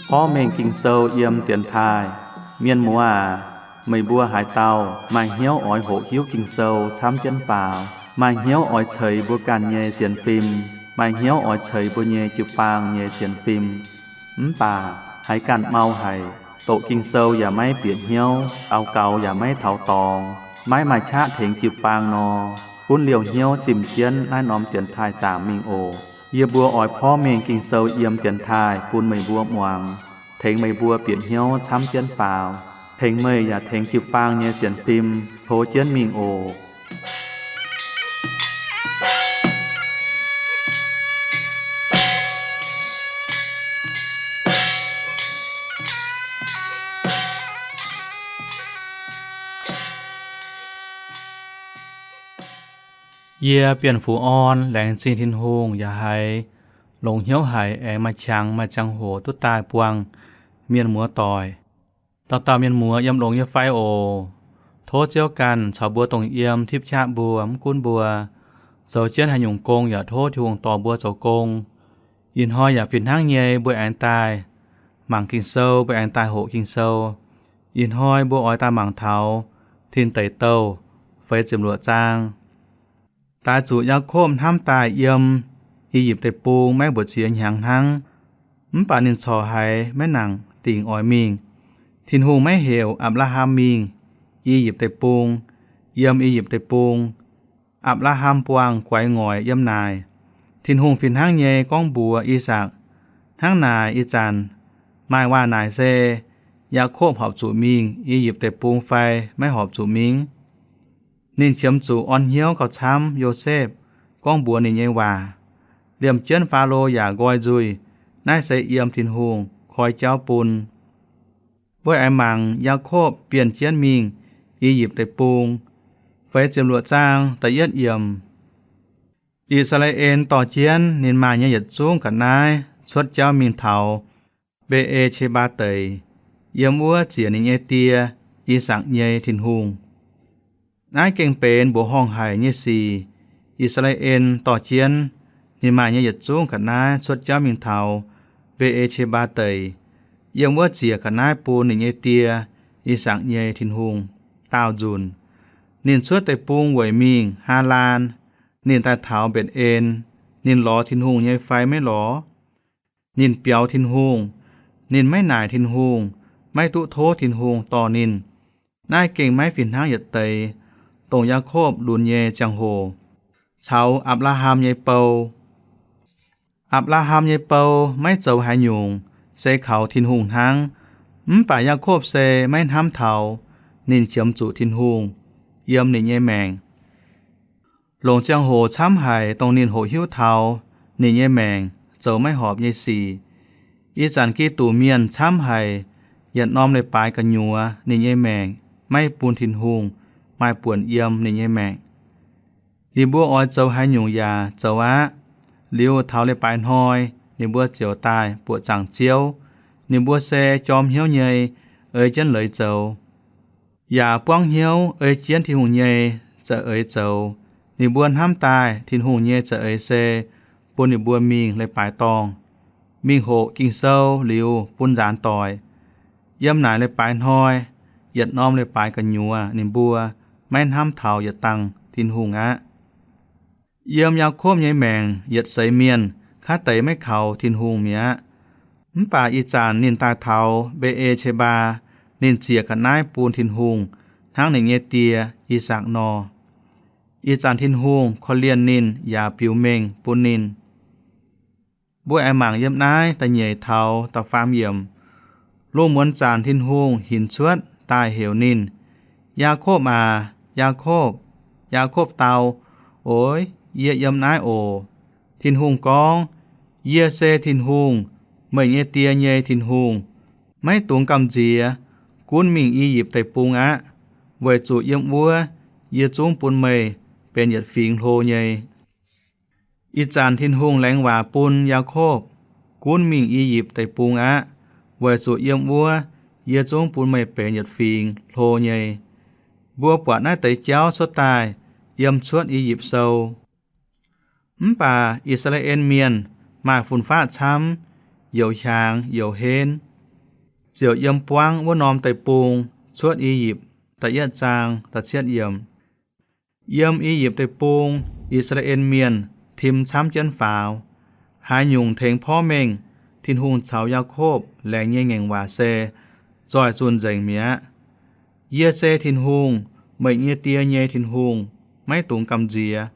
Porv mengh Ging-Sou yiem dienx taaih. Mienh muoz aac, meih mbuo haaix dauh maaih hnyouv oix hoqc hiuv Ging-Sou camv jienv faaux, maaih hnyouv oix ceix mbuo ganh nyei sienx fim, maaih hnyouv oix ceix mbuo nyei jiu-baang nyei sienx fim, mv baac haiz ganh mau haic, doqc Ging-Sou yaac maiv bieqc hnyouv, daux gaux yaac maiv taux dorngx, maiv maaih qaqv tengx jiu-baang nor, gunv liouh hnyouv zimh jienv naaiv norm dienx taaih zaangc mingh oc. Yie mbuo oix porv mengh Ging-Sou yiem dienx taaih bun meih mbuo muangx, tengx meih mbuo bieqc hnyouv camv jienv faaux, tengx meih yaac tengx jiu-baang nyei sienx fim tov jienv mingh oc. Yie Bienh Fux Orn laengz zingh Tin-Hungh yaac haiz longx hnyouv haic aengx maaih qangx maaih ziangh hoc duqv daaih buangh mienh muoz doic. Dauh dauh mienh muoz yiem longx nyei fai oc? Tov Ziouv ganh caux mbuo dongh yiem tipv qaqv mbuo, mv gunv mbuo zoux jienv haaix nyungc gong yaac tov Tin-Hungh dorh mbuo zoux gong. Ih hnoi yaac fih hnangv nyei mbuo aengx daaih mangc Ging-Sou, mbuo aengx daaih hoqc Ging-Sou. Ih hnoi mbuo oix daaih mangc taux Tin Deic Douh feix ziepc luoqc zaang. Daaih zuqc Yaakopv hnamv daaih yiem I^yipv Deic-Bung maiv mbu'ziex hnyangx hnangv, mv baac ninh corc haiz maiv nangc dingc oix mingh. Tin-Hungh maiv heuc Apc^laa^ham mingh I^yipv Deic-Bung. Yiem I^yipv Deic-Bung, Apc^laa^ham buangh guaix ngoic yiem naaic. Tin-Hungh fih hnangv nyei gorngv mbuox I^sakc, hnangv naaic ih zanc maaih waac-naaic se Yaakopv horpc zuqc mingh I^yipv Deic-Bung fai maiv horpc zuqc mingh. Ninh qiemx zuqc orn hnyouv gauh camv Yosepv gorngv mbuox ninh nyei waac. Liemh jienv Faalo yaac nqoi nzuih. Naaiv se yiem Tin-Hungh koi jauv bun. Mbuo aengx mangc Yaakopv bienh jienv mingh I^yipv Deic-Bung. Feix ziepc luoqc zaang da'yietv yiemc. I^saa^laa^en dorh jienv ninh maaih nyei yietc zungv ga'naaiv cuotv jauv mingh taux Mbe^e^qe^mbaa Deic, yiem wuov ziec ninh nyei die, I^sakc, nyei Tin-Hungh. Naaiv gengh benx mbuoqc horngh haic nyei sic. I^saa^laa^en dorh jienv ninh maaih nyei yietc zungv ga'naaiv cuotv jauv mingh taux Mbe^e^qe^mbaa Deic, yiem wuov ziec ga'naaiv bun ninh nyei die, I^sakc, nyei Tin-Hungh, daauh nzunc. Ninh cuotv deic-bung weic mingh Haalaan. Ninh daaih taux Mbetc^en. Ninh lorz Tin-Hungh nyei fai maiv lorz? Ninh biaux Tin-Hungh. Ninh maiv naaic Tin-Hungh, maiv duqv tov Tin-Hungh dorh ninh. Naaiv gengh maiv fih hnangv yietc deix dongh Yaakopv lunx nyei ziangh hoc caux Apc^laa^ham nyei bou. Apc^laa^ham nyei bou maiv zoux haaix nyungc, se kaux Tin-Hungh hnangv. Mv baac Yaakopv se maiv hnamv taux ninh qiemx zuqc Tin-Hungh yiem ninh nyei maengc. Longc ziangh hoc camv haic dongh ninh hoqc hiuv taux ninh nyei maengc zoux maiv horpc nyei sic. Ih zanc Giduc Mienh camv haic, yietc norm leiz-baaix gu'nyuoz ninh nyei maengc maiv bun Tin-Hungh maaih buonc yiem ninh nyei maengc. Ninh mbuo oix zoux haaix nyungc yaac zoux aqv. Liuz taux leiz-baaix hnoi ninh mbuo ziouc daaih buoqc zaangc Ziouv. Ninh mbuo se jorm hnyouv nyei, ei jienv leiz zoux. Yaac buangv hnyouv ei jienv Tin-Hungh nyei za'eix zoux. Ninh mbuo hnamv daaih Tin-Hungh nyei za'eix se bun ninh mbuo mingh leiz-baaix dorngh, mingh hoqc Ging-Sou liuz bun nzaanx doic. Yiem naaic leiz-baaix hnoi, yietc norm leiz-baaix gu'nyuoz ninh mbuo maiv hnamv taux yietc dangh Tin-Hungh aqv. Yiem Yaakopv nyei maengc yietc seix mienh kaav deix maiv kaux Tin-Hungh mi'aqv. Mv baac ih zanc ninh daaih taux Mbe^e^qe^mbaa, ninh ziec ga'naaiv bun Tin-Hungh hnangv ninh nyei die, I^sakc, nor. Ih zanc Tin-Hungh korv-lienh ninh yaac biux mengh bun ninh. Mbuo aengx mangc yiem naaiv da'nyeic taux da'faam yiemc. Lungh muonz zanc Tin-Hungh hinc cuotv daaih heuc ninh, Yaakopv aac, Yaakopv! Yaakopv dau, Oix, yie yiem naaiv oc. Tin-Hungh gorngv, Yie se Tin-Hungh, meih nyei die nyei Tin-Hungh. Maiv dungx gamh nziex. Gunv mingh I^yipv Deic-Bung aqv, weic zuqc yiem wuov yie zungv bun meih benx yietc fingx hlo nyei. Ih zanc Tin-Hungh laengz waac bun Yaakopv, Gunv mingh I^yipv Deic-Bung aqv, weic zuqc yiem wuov yie zungv bun meih benx yietc fingx hlo nyei. Mbuo buatc naaiv deix jauv cuotv daaih yiem Cuotv I^yipv Sou. Mv baac I^saa^laa^en Mienh maaih fun-faqv camv, youz hiaangx youz henv, ziouc yiem buangv wuov norm deic-bung cuotv I^yipv. Da'yietv zaang da'cietv yiemc. Yiem I^yipv Deic-Bung, I^saa^laa^en Mienh tim camv jienv faaux. Haaix nyungc tengx porv mengh Tin-Hungh caux Yaakopv laengz nyei ngaengc waac se zoih zunh nzengc mi'aqv. Yie se Tin-Hungh, meih nyei die nyei Tin-Hungh. Maiv dungx gamh nziex.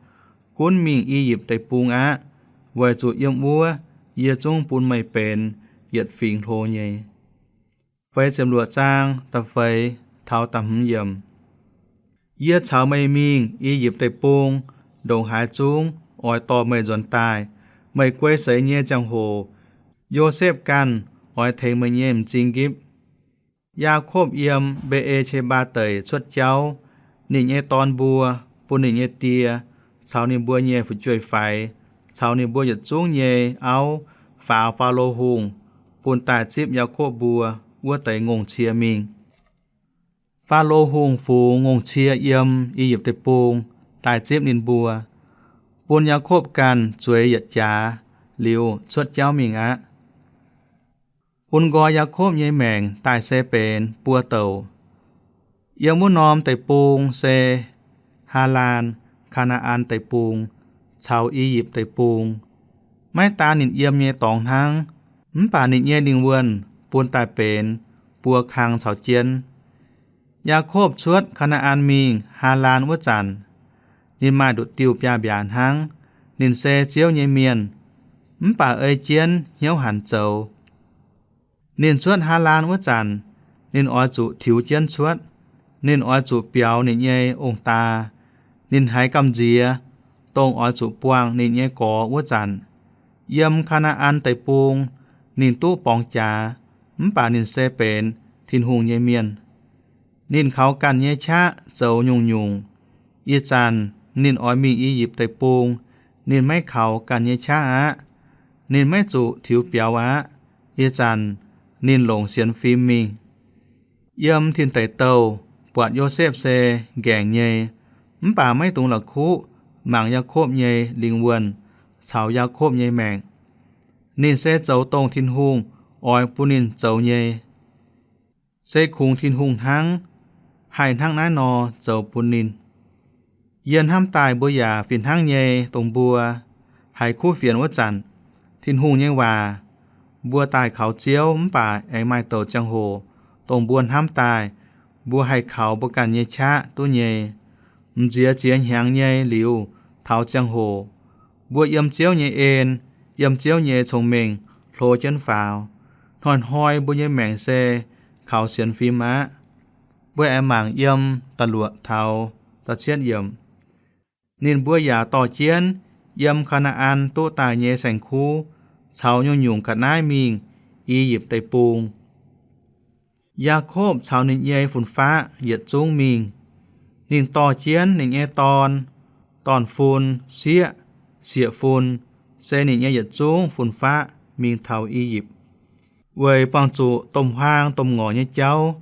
Gunv mingh I^yipv Deic-Bung aqv, weic zuqc yiem wuov yie zungv bun meih benx yietc fingx hlo nyei. Feix ziepc luoqc zaang da'feix taux da'hmz yiemc. Yie caux meih mingh I^yipv Deic-Bung, ndongc haaix zungv oix dorh meih nzuonx daaih. Meih guei seix nyei ziangh hoc, Yosepv ganh oix tengx meih nyei m'zing nqipv. Yaakopv yiem Mbe^e^qe^mbaa Deic cuotv jauv. Ninh nyei dorn mbuo bun ninh nyei die caux ninh mbuo nyei fu'jueiv-faix caux ninh mbuo yietc zungv nyei auv faaux Faalo Hungh, bun daaih zipv Yaakopv mbuo wuov deix ngongh cie mingh. Faalo Hungh fungx ngongh cie yiem I^yipv Deic-Bung daaih zipv ninh mbuo, bun Yaakopv ganh zueiz yietc jaax liuz cuotv jauv mingh aqv. Bun nqoi Yaakopv nyei maengc daaih se benx buo douc. Yiem wuov norm deic-bung se Haalaan, Kaa^naa^an Deic-Bung, caux I^yipv Deic-Bung. Maiv daan ninh yiem nyei dorngx hnangv, mv baac ninh nyei lingh wuonh bun daaih benx buo kang caux jienv. Yaakopv cuotv Kaa^naa^an mingh Haalaan wuov zanc, ninh maaih nduqc diuh biaav-mbiaac hnangv. Ninh se Ziouv nyei mienh, mv baac ei jienv hnyouv hanc zoux. Ninh cuotv Haalaan wuov zanc, ninh oix zuqc tiux jienv cuotv. Ninh oix zuqc biaux ninh nyei ong-daa. Ninh haiz gamh nziex dongh oix zuqc buangh ninh nyei gorx wuov zanc. Yiem Kaa^naa^an Deic-Bung ninh duqv borngz jaax, mv baac ninh se benx Tin-Hungh nyei mienh. Ninh kaux ganh nyei qaqv zoux nyungc-nyungc. Ih zanc ninh oix mingh I^yipv Deic-Bung, ninh maiv kaux ganh nyei qaqv aqv. Ninh maiv zuqc tiux biaux aqv. Ih zanc ninh longc sienx fim mingh. Yiem tin-deic-douh buatc Yosepv se nqaengc nyei, mv baac maiv dungx la'kuqv mangc Yaakopv nyei lingh wuonh caux Yaakopv nyei maengc. Ninh se zoux dongh Tin-Hungh oix bun ninh zoux nyei. Se kungx Tin-Hungh hnangv haih hnangv naaiv nor zoux bun ninh. Yie hnamv daaih mbuo yaac fih hnangv nyei dongh mbuo haiz kuv fienx wuov zanc, Tin-Hungh nyei waac, mbuo daaih kaux Ziouv mv baac aengx maaih douc ziangh hoc dongh mbuo hnamv daaih, mbuo haih kaux mbuo ganh nyei qaqv duqv nyei. M'nziex ziex hnyangx nyei liuz taux ziangh hoc, mbuo yiem Ziouv nyei en, yiem Ziouv nyei cong-mengh hlo jienv faaux. Hnoi-hnoi mbuo nyei maengc se kaux sienx fim aqv. Mbuo aengx mangc yiem da'luoqc taux da'cietv yiemc. Ninh mbuo yaac dorh jienv yiem Kaa^naa^an duqv daaih nyei saeng-kuv caux nyungc-nyungc ga'naaiv mingh I^yipv Deic-Bung. Yaakopv caux ninh nyei fun-faqv yietc zungv mingh. Ninh dorh jienv ninh nyei dorn, dorn-fun, sieqv, sieqv-fun, se ninh nyei yietc zungv fun-faqv mingh taux I^yipv, weic buangh zuqc domh huaang domh ngorc nyei jauv.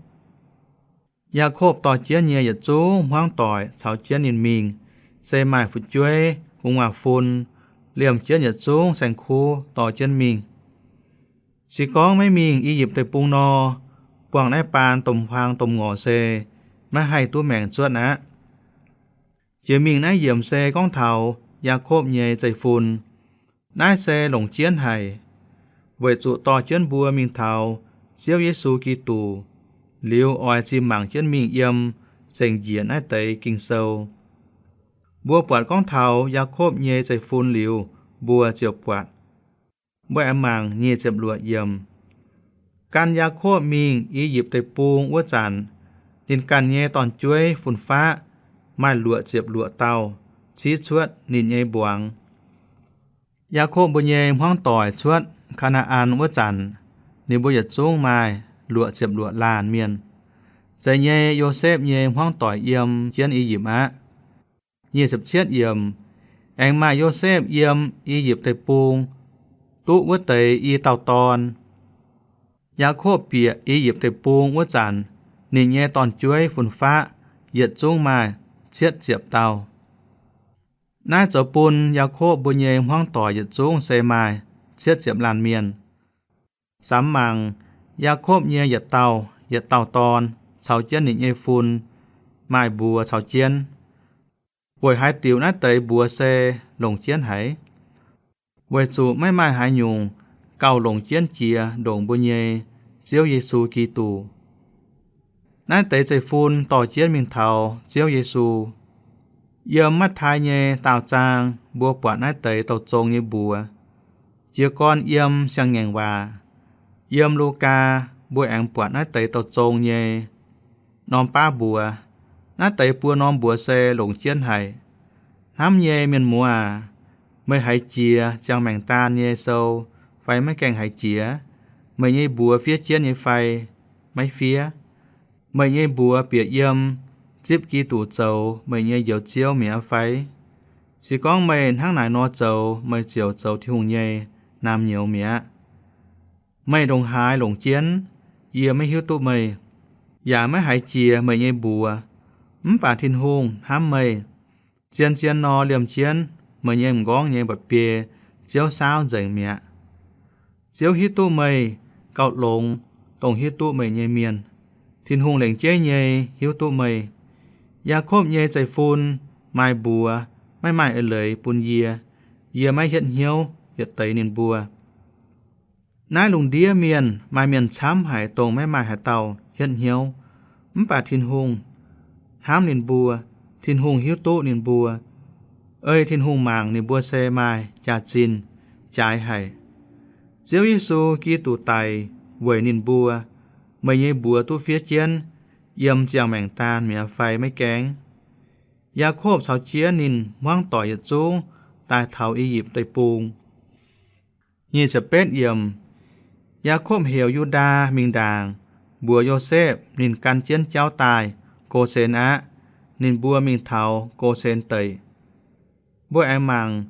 Yaakopv dorh jienv nyei yietc zungv hmuangv doic caux jienv ninh mingh, se maaih fu'jueiv, gu'nguaaz-fun, liemh jienv yietc zungv saeng-kuv dorh jienv mingh. Se gorngv maiv mingh I^yipv Deic-Bung nor, buangh naaiv baan domh huaang domh ngorc se maiv haih duqv maengc cuotv aqv. Jiex mingh naaiv yiemc se gorngv taux Yaakopv nyei zeiv-fun. Naaiv se longc jienv haic, weic zuqc dorh jienv mbuo mingh taux Ziouv Yesu Giduc, liuz oix zinh mangc jienv mingh yiem zengc njiec naaiv deix Ging-Sou. Mbuo buatc gorngv taux Yaakopv nyei zeiv-fun liuz, mbuo ziouc buatc. Mbuo aengx mangc nyic ziepc luoqc yiemc. Gan Yaakopv mingh I^yipv Deic-Bung wuov zanc, ninh ganh nyei dorn-jueiv fun-faqv maaih luoqc ziepc luoqc dauh civ cuotv ninh nyei mbuangz. Yaakopv mbuo nyei hmuangv doic cuotv Kaa^naa^an wuov zanc, ninh mbuo yietc zungv maaih luoqc ziepc luoqc laanh mienh. Zeiz nyei Yosepv nyei hmuangv doic yiem jienv I^yipv aqv. Nyic ziepc cietv yiemc. Aengx maaih Yosepv yiem I^yipv Deic-Bung duqv wuov deix i dauh dorn. Yaakopv bieqc I^yipv Deic-Bung wuov zanc, ninh nyei dorn-jueiv fun-faqv yietc zungv maaih cietv ziepc dauh. Naaiv zoux bun Yaakopv mbuo nyei hmuangv doic yietc zungv se maaih cietv ziepc laanh mienh. Samx mangc, Yaakopv nyei yietc dauh, yietc dauh dorn caux jienv ninh nyei fun maaih mbuox caux jienv. Weic haaix diuc naaiv deix mbuox se longc jienv haic? Weic zuqc maiv maaih haaix nyungc gauh longc jienv jiex ndongc mbuo nyei Ziouv Yesu Giduc. Naaiv deix zeiv-fun dorh jienv mingh taux Ziouv Yesu. Yiem Matv^taai nyei daauh zaang mbuo buatc naaiv deix douh zong nyei mbuox. Jiez gorn yiem Siang-Ngaengc Waac, yiem Lugaa, mbuo aengx buatc naaiv deix douh zong nyei norm baav mbuox. Naaiv deix buo norm mbuox se longc jienv haic. Hnamv nyei mienh muoz aac, meih haiz jiex ziangh maengc daan nyei sou fai maiv gaengh haiz jiex? Meih nyei mbuox fiev jienv nyei fai maiv fiev? Meih nyei mbuox bieqc yiem zipv Giduc zoux meih nyei Njoux Ziouv mi'aqv fai? Se gorngv meih hnangv naaic nor zoux, meih ziouc zoux Tin-Hungh nyei naamh nyouz mi'aqv. Meih ndongc haaix longc jienv, yie maiv hiuv duqv meih, yaac maiv haiz jiex meih nyei mbuox. Mv baac Tin-Hungh hnamv meih, zien-zien nor liemh jienv meih nyei m'nqorngv nyei mba'biei Ziouv saauv nzengc mi'aqv. Ziouv hiuv duqv meih gauh longx dongh hiuv duqv meih nyei mienh. Tin-Hungh lengc jeiv nyei hiuv duqv meih. Yaakopv nyei zeiv-fun maaih mbuox maiv maaih eix leiz bun yie. Yie maiv hietv hnyouv yietc deix ninh mbuo. Naaiv lungh ndiev mienh maaih mienh camv haic dongh maiv maaih haaix dauh hietv hnyouv. Mv baac Tin-Hungh hnamv ninh mbuo. Tin-Hungh hiuv duqv ninh mbuo. Ei Tin-Hungh mangc ninh mbuo se maaih jaax-zinh jaaix haic. Ziouv Yesu Giduc daic weic ninh mbuo. Meih nyei mbuox duqv fiev jienv yiem ziangh maengc daan mi'aqv fai maiv gaengh? Yaakopv caux jienv ninh hmuangv doic yietc zungv daaih taux I^yipv Deic-Bung. Nyic ziepc betv yiemc, Yaakopv heuc Yu^ndaa mingh ndaangc, mbuox Yosepv ninh gan jienv jauv daaih Gosen aqv. Ninh mbuo mingh taux Gosen Deic. Mbuo aengx mangc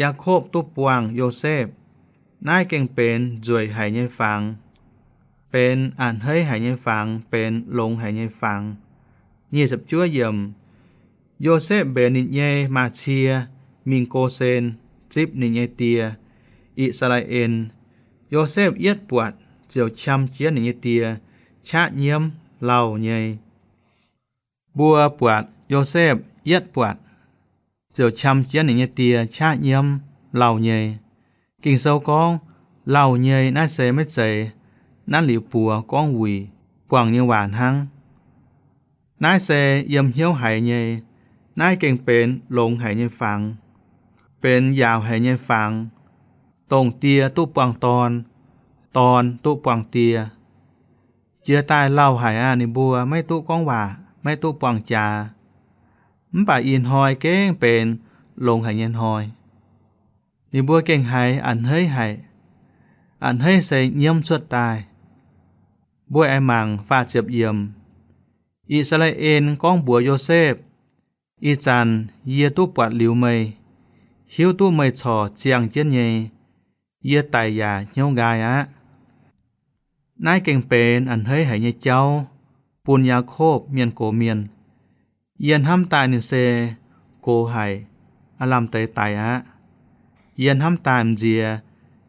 Yaakopv duqv buangh Yosepv. Naaiv gengh benx nzueic haic nyei fangx, benx a'hneiv haic nyei fangx, benx longx haic nyei fangx. Nyic ziepc juov yiemc, Yosepv mbenc ninh nyei maa-cie mingh Gosen zipv ninh nyei die, I^saa^laa^en. Yosepv yietv buatc ziouc qam jienv ninh nyei die qaqv nyiemv lauh nyei. Mbuo buatc Yosepv yietv buatc ziouc qam jienv ninh nyei die qaqv nyiemv lauh nyei. Ging-Sou gorngv lauh nyei naaiv se maiv zeiz nanv liuz buoz gorngv wuic buangh nyei waac hnangv. Naaiv se yiem hnyouv haiz nyei. Naaiv gengh benx longx haic nyei fangx, benx yaauc haic nyei fangx, dongh die duqv buangh dorn, dorn duqv buangh die. Jiex daaih lauh haic aqv. Ninh mbuo maiv duqv gorngv waac, maiv duqv buangh jaax. Mv baac ih hnoi gengh benx longx haic nyei hnoi. Ninh mbuo gengh haiz a'hneiv haic. A'hneiv se nyiemv cuotv daaih. Mbuo aengx mangc faah ziepc yiemc. I^saa^laa^en gorngv mbuox Yosepv, Ih zanc yie duqv buatc liuz meih, hiuv duqv meih corc ziangh jienv nyei, yie daic yaac hnyouv nqaai aqv. Naaiv gengh benx a'hneiv haic nyei jauv bun Yaakopv mienh gox mienh. Yie hnamv daaih ninh se gox haic, aav lamh deix daic aqv. Yie hnamv daaih m'nziex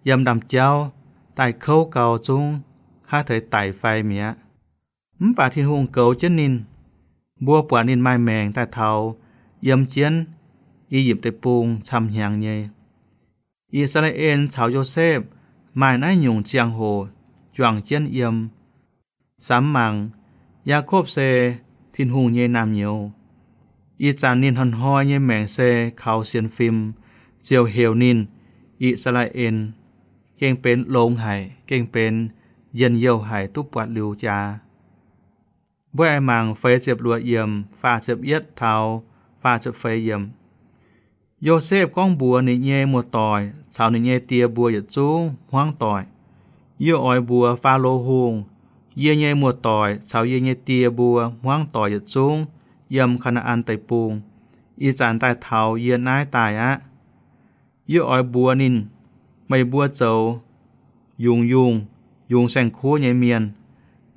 yiem ndaamv-jauv daaih kouv gau zungv kaav teix daic fai mi'aqv. Mv baac Tin-Hungh goux jienv ninh. Mbuo buatc ninh maaih maengc daaih taux yiem jienv I^yipv Deic-Bung camv-hnyangx nyei. I^saa^laa^en caux Yosepv maaih naaiv nyungc ziangh hoc juangc jienv yiem. Samx mangc, Yaakopv se Tin-Hungh nyei naamh nyouz. Ih zanc ninh hnoi-hnoi nyei maengc se kaux sienx fim, ziouc heuc ninh I^saa^laa^en, gengh benx longx haic, gengh benx njien-youh haic, duqv buatc liuz jaax. Mbuo aengx mangc feix ziepc luoqc yiemc, faah ziepc yietv taux faah ziepc feix yiemc. Yosepv gorngv mbuox ninh nyei muoz-doic caux ninh nyei die mbuo yietc zungv hmuangv doic, Yie oix mbuox Faalo Hungh, yie nyei muoz-doic caux yie nyei die mbuo hmuangv doic yietc zungv yiem Kaa^naa^an Deic-Bung, ih zanc daaih taux yie naaiv daaih aqv. Yie oix mbuox ninh, meih mbuo zoux yungz yungh, yungz saeng-kuv nyei mienh.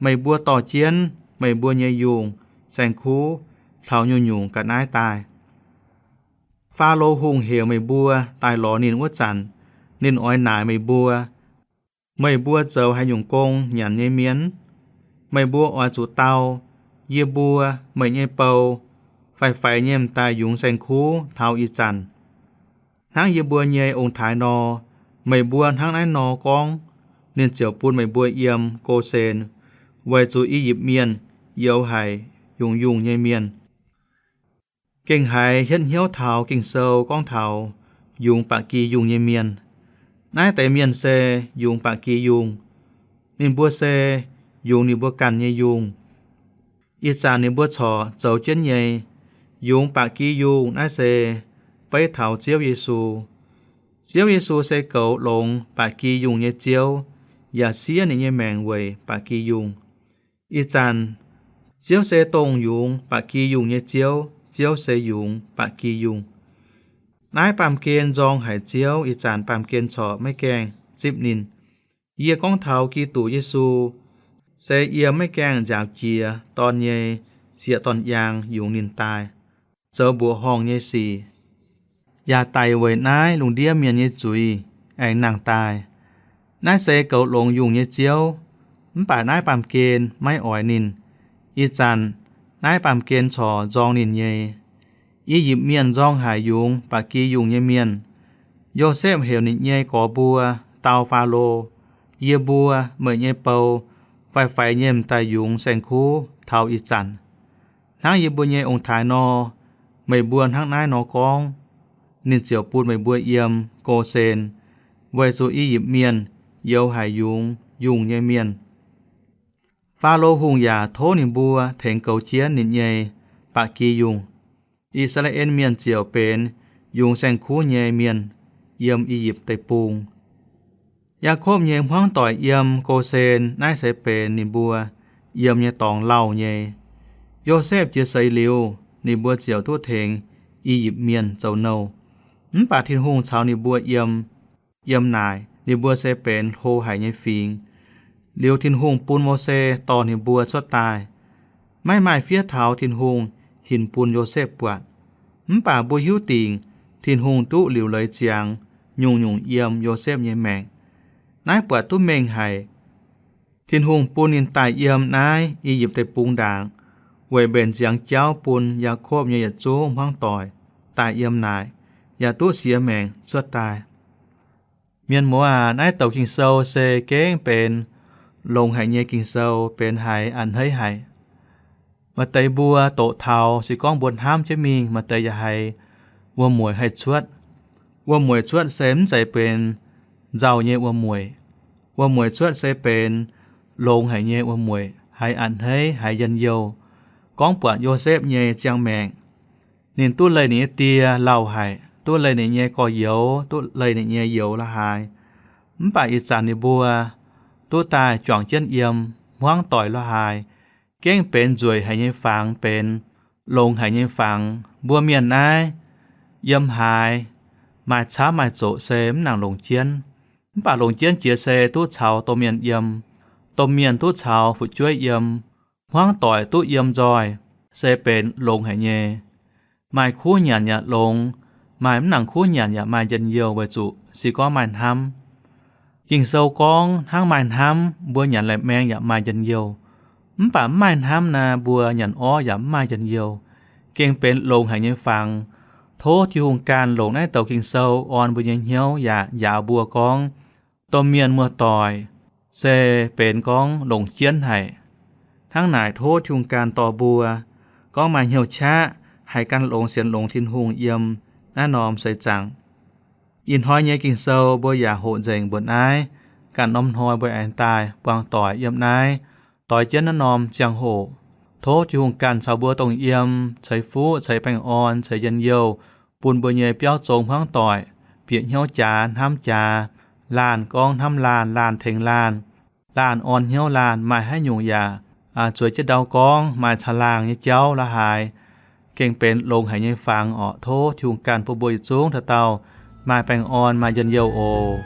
Meih mbuo dorh jienv meih mbuo nyei yungh, saeng-kuv caux nyungc-nyungc ga'naaiv daaih. Faalo Hungh heuc meih mbuo daaih lorz ninh wuov zanc, ninh oix naaic meih mbuo, meih mbuo zoux haaix nyungc gong nyanc nyei mienh? Meih mbuo oix zuqc dau, Yie mbuo, meih nyei bou, faix-faix nyei m'daaih yungz saeng-kuv taux ih zanc? Hnangv yie mbuo nyei ong-taaix nor, meih mbuo hnangv naaiv nor gorngv, ninh ziouc bun meih mbuo yiem Go^sen, weic zuqc I^yipv Mienh youx haic yungz yungh nyei mienh. Gengh haiz hietv hnyouv taux Ging-Sou gorngv taux yungz ba'gi yungh nyei mienh. Naaiv deix mienh se yungz ba'gi yungh. Ninh mbuo se yungz ninh mbuo ganh nyei yungh. Ih zanc ninh mbuo corc zoux jienv nyei. Yungz ba'gi yungh naaiv se beiv taux Ziouv Yesu. Ziouv Yesu se goux longx ba'gi yungh nyei Ziouv, yaac siev ninh nyei maengc weic ba'gi yungh. Ih zanc Ziouv se dongh yungz ba'gi yungh nyei Ziouv. Ziouv se yungz ba'gi yungh. Naaiv baamh gen nzorng haic Ziouv, ih zanc baamh gen corc maiv gaengh zipv ninh. Yie gorngv taux Giduc Yesu, se yiem maiv gaengh nziaaux jiex dorn nyei sieqv dorn-yaang yungz ninh daaih, zoux mbuoqc horngh nyei sic, yaac daic weic naaiv lungh ndiev mienh nyei zuiz aengx nangh daaih. Naaiv se goux longx yungh nyei Ziouv, mv baac naaiv baamh gen maiv oix ninh. Ih zanc naaiv baamh gen corc nzorng ninh nyei. I^yipv Mienh nzorng haic yungz ba'gi yungh nyei mienh. Yosepv heuc ninh nyei gorx mbuo dau Faalo, Yie mbuo, meih nyei bou, faix-faix nyei m'daaih yungz saeng-kuv taux ih zanc. Hnangv yie mbuo nyei ong-taaix nor, meih mbuo hnangv naaiv nor gorngv, ninh ziouc bun meih mbuo yiem Go^sen, weic zuqc I^yipv Mienh youx haic yungz yungh nyei mienh. Faalo Hungh yaac tov ninh mbuo tengx goux jienv ninh nyei ba'gi yungh. I^saa^laa^en Mienh ziouc benx yungz saeng-kuv nyei mienh yiem I^yipv Deic-Bung. Yaakopv nyei hmuangv doic yiem Go^sen, naaiv se benx ninh mbuo yiem nyei dorngx lauh nyei. Yosepv jiex seix liuz, ninh mbuo ziouc duqv tengx I^yipv Mienh zoux nouh. Mv baac Tin-Hungh caux ninh mbuo yiem. Yiem naaic ninh mbuo se benx hlo haic nyei fingx. Liuz Tin-Hungh bun Mose dorh ninh mbuo cuotv daaih. Maiv maaih fiev taux Tin-Hungh hinc bun Yosepv buatc. Mv baac mbuo hiuv dingc Tin-Hungh duqv liuc leiz ziangx nyungc-nyungc yiem Yosepv nyei maengc. Naaiv buatc duqv mengh haic. Tin-Hungh bun ninh daaih yiem naaiv I^yipv Deic-Bung ndaangc, weic mbenc nziangx jauv bun Yaakopv nyei yietc zungv hmuangv doic daaih yiem naaic, yaac duqv siex maengc cuotv daaih. Mienh muoz aac, naaiv douc Ging-Sou se gengh benx longx haic nyei Ging-Sou, benx haiz a'hneiv haic. Maaih deix mbuo doqc taux se gorngv mbuo hnamv jienv mingh, maaih deix yaac haiz wuom-mueic haih cuotv. Wuom-mueic cuotv se mv zeiz benx nzauh nyei wuom-mueic. Wuom-mueic cuotv se benx longx haic nyei wuom-mueic, haiz a'hneiv, haiz njien-youh. Gorngv buatc Yosepv nyei ziangh maengc, ninh duqv leih ninh nyei die lauh haic, duqv leih ninh nyei gorx-youz, duqv leih ninh nyei youz la'haaix. Mv baac ih zanc ninh mbuo duqv daaih juangc jienv yiem, hmuangv doic la'haaix, gengh benx nzueic haic nyei fangx, benx longx haic nyei fangx. Mbuo mienh naaiv yiem haaix maaih camv maaih zoqc se mv nangc longc jienv. Mv baac longc jienv jiex se duqv caux domh mienh yiem, domh mienh duqv caux fu'jueiv yiem, hmuangv doic duqv yiem nzoih, se benx longx haic nyei. Maaih kuv nyanc yaac longx, maaih mv nangc kuv nyanc yaac maaih njien-youh weic zuqc se gorngv maaih hnamv. Ging-Sou gorngv hnangv maaih hnamv mbuo nyanc lai-maeng yaac maaih njien-youh. Mv baac mv maaih hnamv naaic mbuo nyanc orv yaac mv maaih njien-youh. Gengh benx longx haic nyei fangx. Tov Tin-Hungh ganh longc naaiv douc Ging-Sou orn mbuo nyei hnyouv yaac njaaux mbuo gorngv, domh mienh muoz-doic se benx gorngv longc jienv haic. Hnangv naaic tov Tin-Hungh ganh dorh mbuo gorngv maaih hnyouv qaqv haih gan longx sienx longx Tin-Hungh yiem naaiv norm seix zaangc. Ih hnoi nyei Ging-Sou mbuo yaac hoqc nzengc mbuo naaiv. Ganh norm hnoi mbuo aengx daaih buangh doic yiem naaiv, doix jienv naaiv norm ziangh hoc. Tov Tin-Hungh ganh caux mbuo dongh yiem, ceix fuqv, ceix baengh orn, ceix njien-youh bun mbuo nyei biauv zong hmuangv doic, bieqc hnyouv jaax, hnamv jaax, laanh gorngv hnamv laanh, laanh tengx laanh, laanh orn hnyouv laanh, maaih haaix nyungc yaac zueiz jienv ndau gorngv, maaih caangh laangh nyei jauv la'haaix, gengh benx longx haic nyei fangx orqc. Tov Tin-Hungh ganh bun mbuo yietc zungv dauh dauh maaih baengh orn, maaih njien-youh oc.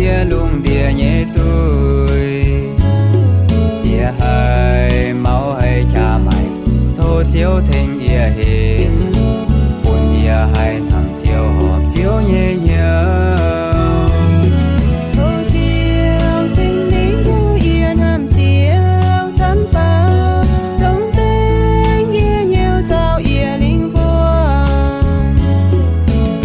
yie lungh ndiev nyei zuiz. Yie haih mouv haih qaqv maaic, tov Ziouv tengx yie hinc, bun yie haih hnamv Ziouv, horpc Ziouv nyei hnyouv. Tov Ziouv Singx Lingh njoux yie hnamv Ziouv camv faaux, longc nzengc yie hnyouv caux yie lingh wuonh.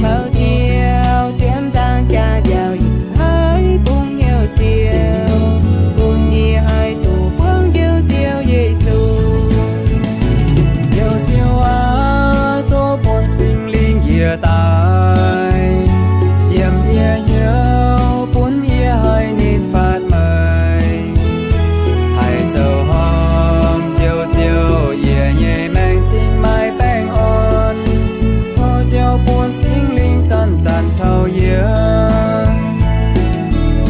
Tov Ziouv ziemx nzaangc jaax njaaux yie haih bungx hnyouv Ziouv, bun yie haih duqv buangv Njoux Ziouv Yesu. Njoux Ziouv aac, tov bun Singx Lingh njiec daaih yiem yie hnyouv, bun yie haih ninh fatv meih. Haih zoux horngh Njoux Ziouv, yie nyei maengc cingx maaih baengh orn. Tov Ziouv bun Singx Lingh zanc-zanc caux yie.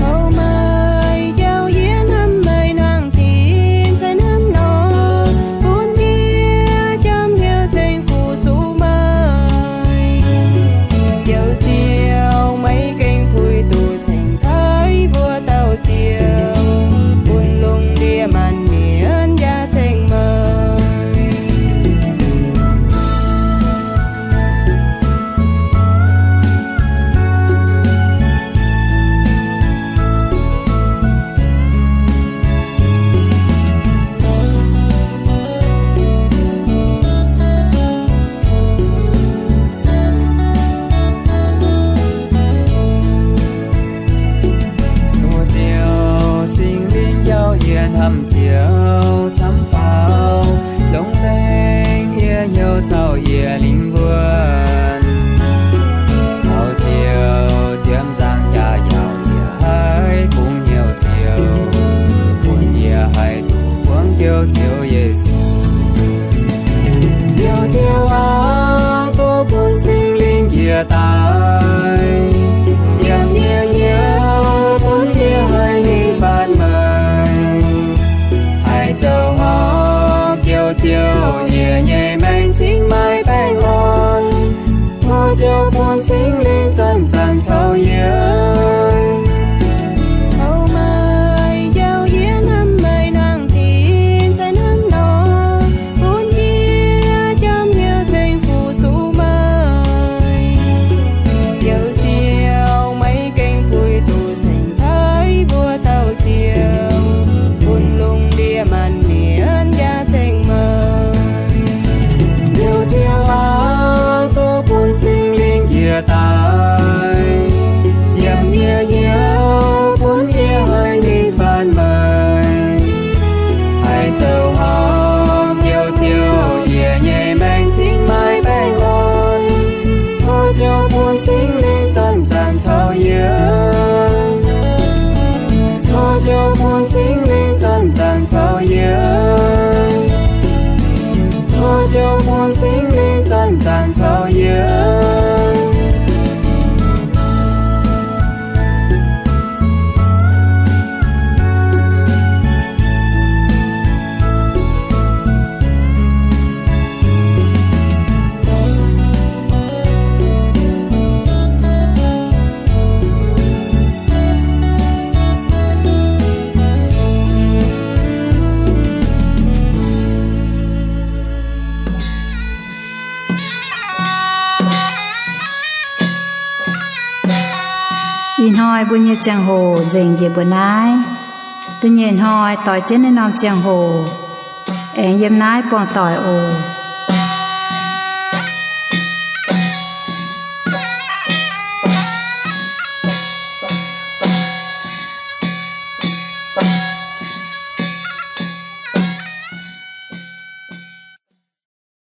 Tov meih njoux yie hnamv meih hnangv dinx cai hnamv nor, bun yie jomc hnyouv ceng fu-sux meih. Njoux Ziouv, meih gengh puix duqv cingx taaih mbuo dauh Ziouv, bun lungh ndiev maanc mienh jaax ceng meih. Tov Ziouv Singx Lingh njoux yie hnamv Ziouv camv faaux, longc nzengc yie hnyouv caux yie lingh wuonh. Tov Ziouv ziemx nzaangc jaax njaaux yie haih bungx hnyouv Ziouv, bun yie haih duqv buangv Njoux Ziouv Yesu. Njoux Ziouv aac, tov bun Singx Lingh njiec daaih yiem yie hnyouv, bun yie haih ninh fatv meih. Haih zoux horngh Njoux Ziouv, yie nyei maengc cingx maaih baengh orn. Tov Ziouv bun Singx Lingh zanc-zanc caux yie. Tov meih njoux yie hnamv meih hnangv dinx cai hnamv nor, bun yie jomc hnyouv ceng fu-sux meih. Njoux Ziouv, meih gengh puix duqv cingx taaih mbuo dauh Ziouv, bun lungh ndiev maanc mienh jaax ceng meih. Njoux Ziouv aac, tov bun Singx Lingh njiec daaih yiem yie hnyouv, bun yie haih ninh fatv meih. Haih zoux horngh Njoux Ziouv, yie nyei maengc cingx maaih baengh orn. Tov Ziouv bun Singx Lingh zanc-zanc caux yie. Tov Ziouv bun Singx Lingh zanc-zanc caux yie. Tov Ziouv bun Singx Lingh zanc-zanc caux yie. Ih hnoi mbuo nyei ziangh hoc nzengc njiec mbuo naaiv. Da'nyeic hnoi doix jienv naaiv norm ziangh hoc aengx yiem naaiv buangh doic oc.